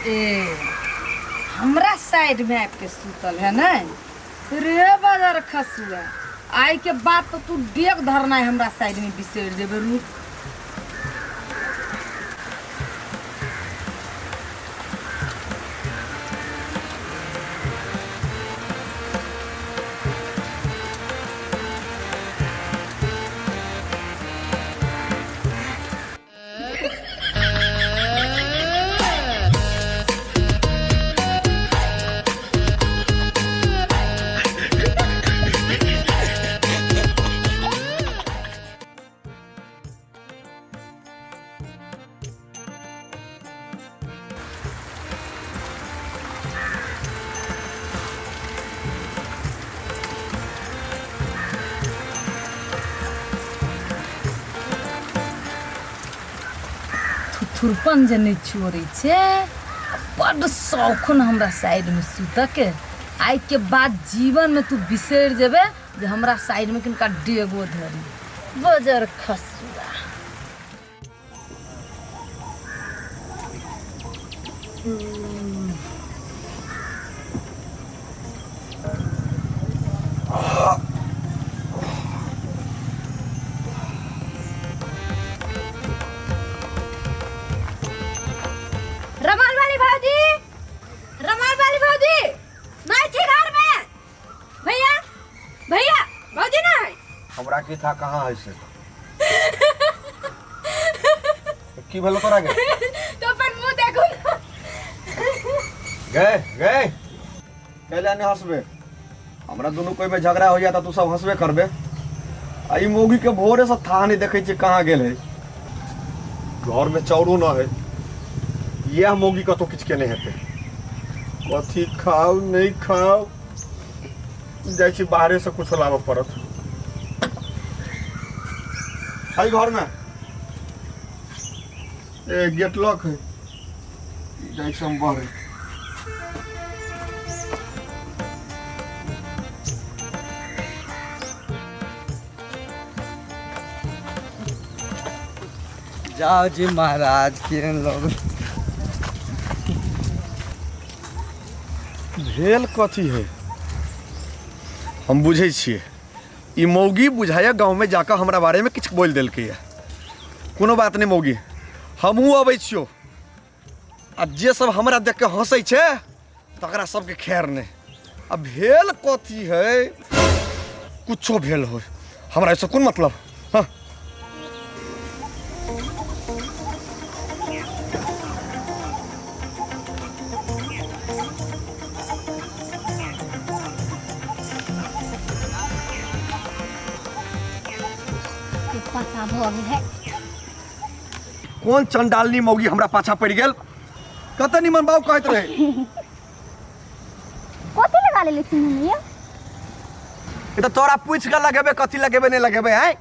ए हमरा साइड में आबि के सुतल है ने रे बाजार खसुआ आइ के बाद तो तू डेग धरना है हमरा साइड में बिसरि जेबे रुक थुथुरपन जे नहि छोड़ै छै बड्ड शौखन हमरा साइडमे सुतऽके आइके बाद जीवनमे तू बिसरि जेबे जे हमरा साइडमे किनका डेगो धरी बजर खसुआ रमाल वाली भौजी, रमाल वाली भौजी नहीं थी घर में। भैया, भैया, भौजी नहीं। हमरा की था कहाँ है से की भेलो तोरा के? तो अपन मुंह देखो ना। गए गए कैला नहीं हंसबे? हमरा दुनू कोई में झगड़ा हो जाता तू सब हंसबे करबे। आ ई मौगी के भोरे से थाह नहीं देखै छियै कहाँ गेल है। घर में चाउरो न है। यह मौगी कतौ किछु केने हेतै। कथी खाउ नहीं खाउ जाइ छी बाहरे से कुछ लाबऽ पड़त। है घर में ए गेट लॉक है। जाइ छी हम बाहरे। जाओ जी महाराज केहन लोग भेल कथी है हम बुझै छियै। ई मौगी बुझाइया गाँवमे जाकऽ हमरा बारेमे किछु बोलि देलकैया। कोनो बात नहि मौगी, हमहूँ अबै छियौ। आ जे सब हमरा देख के हंसै छै तकरा सबके खैर नहि। आ भेल कथी है कुछो भेल हो हमरा एहिसँ कोन मतलब। हाँ पता भऽ गेल है। कोन चंडालनी मौगी हमरा पाछा पड़ि गेल। कते निमन बाबू कहैत रहे। कथी लगा लेले छी मम्मी? ई तऽ तोरा पूछि के लगेबे कथी लगेबे नहीं लगेबे है।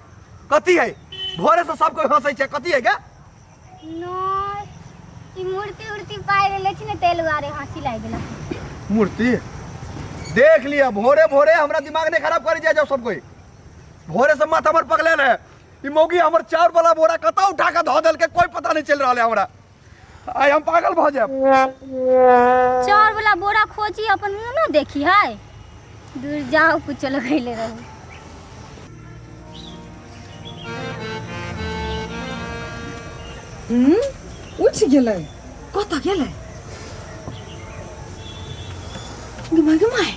कथी है भोरे से सब कोई हंसै छै कथी है गे? नहीं, ई मूर्ति उर्ति पाइ लेले छी ने तेल दुआरे हंसी लागि गेल। मूर्ति देख लिया भोरे भोरे हमरा दिमाग नहीं खराब करी जाय जाओ सब कोई। भोरे से माथा हमर पकड़ले रहे। ई मौगी हमर चाउर वाला बोरा कतौ उठा के धऽ देलकै कोई पता नहीं चलि रहल है हमरा। आइ हम पागल भऽ जायब। चाउर वाला बोरा खोजी अपन मुँह न देखी है। दूर जाओ कुछ लगैले रहू। उठि गेलै कतऽ गेलै? गे माय गे माय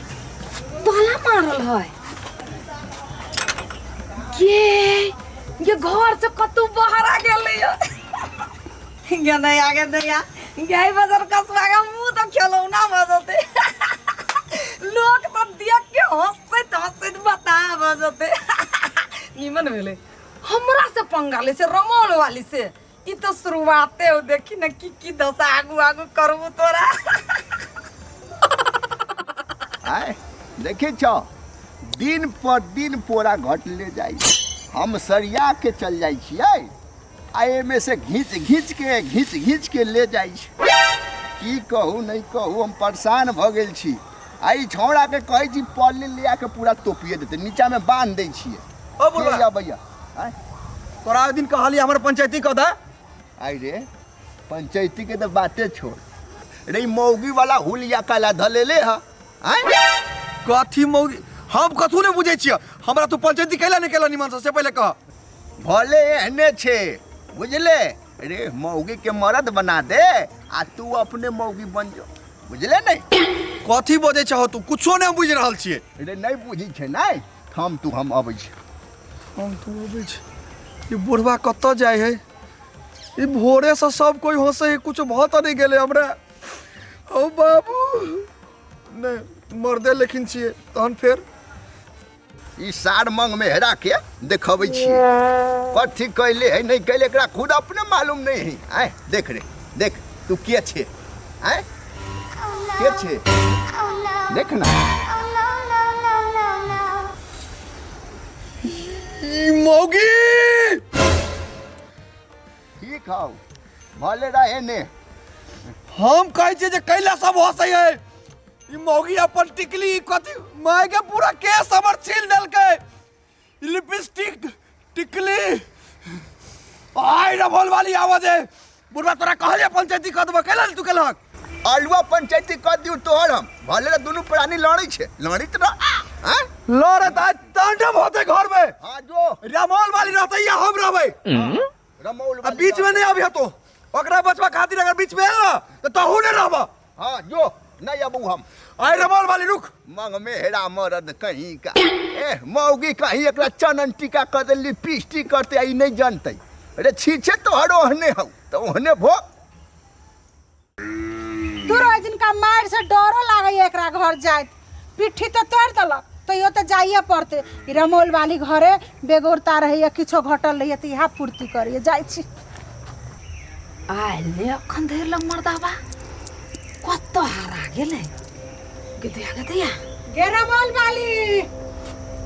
ताला मारल है। गे ये घर से कतौ बाहर आ गेलै गे दैया गे दैया गाय बाजार कसबा के मुँह तऽ खेलौना भऽ जेतै। लोक तऽ देख के हंसैत हंसैत बताह भऽ जेतै। निमन भेलै हमरा से पंगा लै छै रमौल वाली से। ई तऽ शुरुआते हो देखी ने की की दशा आगू आगू करबू तोरा। आय देखे छौ दिन पर दिन पोरा घटले जाइ। हम सरिया के चल जाइ छियै आ एमे से घींच घींच के घींच घींच के ले जाइ छै। की कहू नहीं कहू हम परेशान भऽ गेल छी। आ ई छौड़ा के कहै छी पल्ली ले आके पूरा तोपिए देतै नीचा में बांध दै छियै। ओ बुढ़वा। के अबैया आय? तोरा ओहि दिन कहलियै हमर पंचायती कऽ दे। आइ रे पंचायती के तऽ बाते छोड़। रे ई मौगी वाला हुलिया काला धलेले ह आँय? कथी मौगी हम कथू नहि बुझै छियै हमरा तू पंचायती कैला नहि कैला निमन से पहिले कह भले एहने छे बुझले रे मौगी के मर्द बना दे आ तू अपने मौगी बन जो बुझले नहीं कथी बजै छहो तू कुछो नहि बुझि रहल छियै रे नहीं बुझी छे नहीं हम तू हम अबै छी हम तू अबै छी ई बुढ़वा कतऽ जाइ है ई भोरेसँ सब कोइ हँसै है कुछो भऽ तऽ नहि गेलै हमरा ओ बाबू नहि मर्दे लेकिन छियै तहन फेर ई सार मंग में हेरा के देखबै छियै कथी कैले है नहीं कैले एकरा खुद अपने मालूम नहीं है आय देख रे देख तू के छे आय के छे देख ना ई मौगी ठीक हौ भले रहे ने हम कहै छियै जे कैला सब हंसै है ई मौगी अपन टिकली ई कथी माय के पूरा केस हमर छील देलकै ई लिपस्टिक टिकली आइ रभोल वाली आवाज है बुढ़वा तोरा कहलियै पंचायती कऽ देबऽ कैला तू केलहक अलुआ पंचायती कऽ दियौ तोहर हम भले रे दुनू प्राणी लड़ै छै लड़ैत रह आँय? लड़त आज तांडव होते घर में हाँ जो रमौल वाली रहते या हम रहबै रमौल आ वाली बीच में नहीं अभी तो ओकरा बचवा खातिर अगर बीच में आयल ना तो तहू नहीं रहबा हाँ जो नहीं अबू हम आइ रमौल वाली रुक मंग में हेरा मरद कहीं का ए मौगी कहीं एकरा चनन टीका कर दे लिपस्टिक करते आई नहीं जानते अरे छीछे तोहर ओहने हौ तो ओहने भो तू रोज दिन का मार से डरो लागैया एकरा घर जाइत पिट्ठी तऽ तोड़ि देलक तैयो तऽ जाइए पड़तै ई रमौल वाली घरे बेगोरता रहैया किछो घटल रहैया तऽ इएह पूर्ति करैया जाइ छी आयल अखन धरि लग मर्दाबा कतऽ हरा गेलै गदया गदया गे रमौल वाली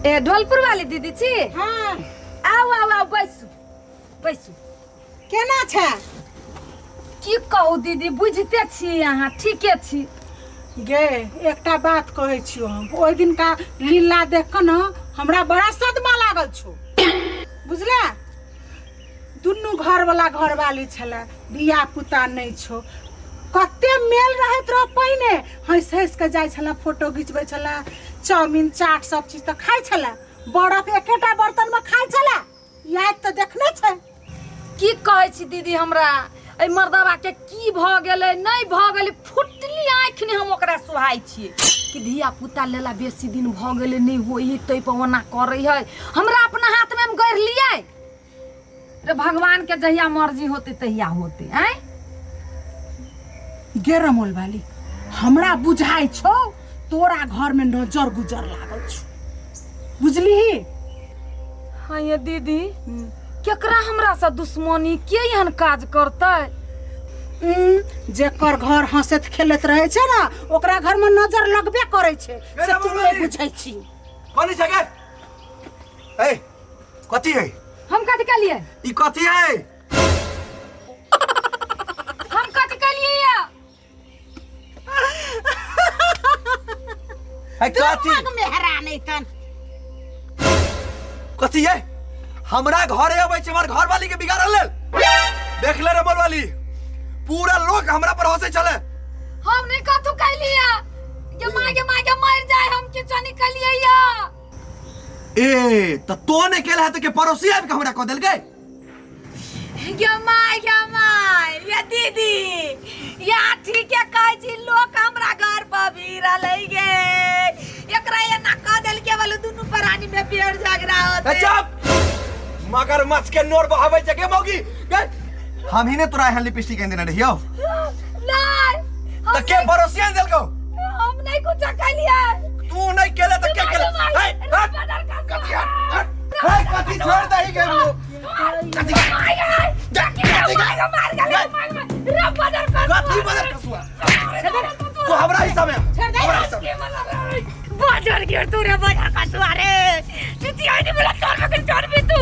ए ढोलपुर वाली दीदी छी हाँ आउ आउ आउ बैसू बैसू केना छै की कहू दीदी बुझिते छी अहाँ ठीके छी गे एकटा बात कहै छियौ हम ओहि दिनका लीला देख कऽ ने हमरा बड़ा सदमा लागल छौ बुझले दुनू घरवला घरवाली छलै धिया पुता नहि छौ कते मेल रहैत रह पहिने हँसि हँसि कऽ जाइ छलै फोटो घिचबै छलै चाउमिन चाट सब चीज तऽ खाइ छलै बरफ एकेटा बर्तनमे खाइ छलै याद तऽ देखने छै की कहै छी दीदी हमरा एहि मर्दबा के की भऽ गेलै नहि भऽ गेलै फुटली आँखि नहि हम ओकरा सोहाइ छियै कि धिया पुता लेला बेसी दिन भऽ गेलै नहि होइ है ताहि पर ओना करै है हमरा अपना हाथमे हम गढ़ि लियै रे भगवान के जहिया मर्जी होतै तहिया होतै आँय गे रमोल वाली हमरा बुझाइ छौ तोरा घरमे नजर गुजर लागल छौ बुझलिही हाँ ये दीदी केकरा हमरा से दुश्मनी के एहन काज करतै जेकर घर हंसैत खेलैत रहै छै ने ओकरा घरमे नजर लगबे करै छै से तू नहि बुझै छी कथी छै गे ए कथी है हम कथी कहलियै ई कथी है हम कथी कहलियै या है कथी में हरा नहीं तन कथी है हमरा घरे अबै छै हमर घरवाली के बिगाड़ल लेल देख ले रमल वाली पूरा लोग हमरा पर हंसै छले हम नहीं कथू कहलियै गे माय गे माय गे मर जाए हम किछो नहीं कहलियै या ए त तो ने केल है त के पड़ोसी आबि के हमरा कह देलकै गे माय गे माय ये दीदी या ठीके कहै छी लोक हमरा घर पर भी रहलै गे एकरा एना कह देलकै बोलू दुनू प्राणी में पेड़ झगड़ा ए होतै चुप मगरमच्छ के नोर बहाबै छै गे मौगी गे हम ही ने तोरा एहन लिपस्टिक आनि देने रहियौ नहीं हम त के पड़ोसी आनि देलकौ हम नहीं कुछ कहलियै तू नहीं केले त के केले हे हट कथी हट हट हे कथी छोड़ दही गे वो कथी कथी बदल कसुआ तू हमरा हिस्सा में हमरा हिस्सा में बाजार गिर तू रे बाजार कसुआ रे चुती आई नहीं बोला तोर में चढ़ भी तू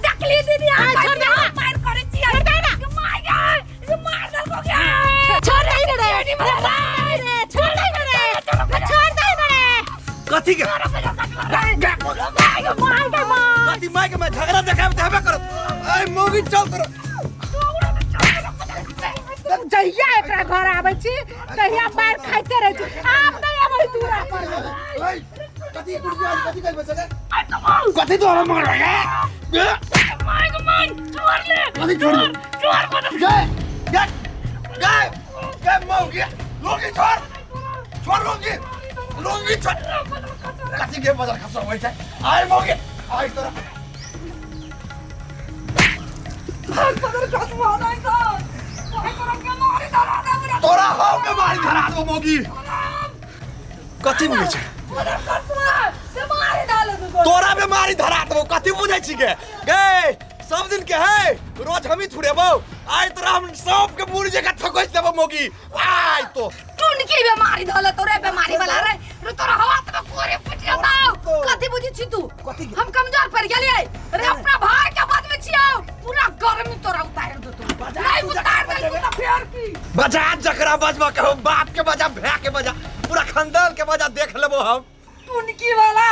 देखली दीदी आ छोड़ दे मार करे छी छोड़ दे ना मार गए मार दल को गया छोड़ दे रे रे छोड़ दे रे छोड़ दे रे कथी के कथी माय के मैं झगड़ा देखाब त हेबे करत ऐ मौगी चल तोरा जहिया एकरा घर आबै छी तहिया मारि खाइते रहै छी। आब नहि अबै दूरा पर। कथी कुर्सी कथी कहबै सके कथी तोरा मार गे? कथी छोड़ गे गे गे गे मौगी, लुंगी छोड़, छोड़ लुंगी, लुंगी छोड़। कथी के बदल खसो होइ छै? आइ मौगी, आइ तोरा तोरा हम के मारी धरा दो मौगी। कथी बुझै छै? तोरा बेमारी धरा देबो। कथी बुझै छी गे? गे सब दिन के है, रोज हम ही थुरेबो। आइ तोरा हम सब के बुढ़ जगह थकोच देबो मौगी। आइ तो टुनकी बेमारी धले तोरे बेमारी वाला रे रे, तोरा हवा त कोरे फुट जाताउ। कथी बुझी छी तू? हम कमजोर पड़ गेलियै रे, अपना भाई के बाद में छियौ। पूरा गर्मी तोरा उतार देतो, नहीं उतार देलकू त फेर की? बजा जकरा बजबा के हो, बाप के बजा, भाय के बजा, पूरा खानदान के बजा, देख लेबो हम। टुनकी वाला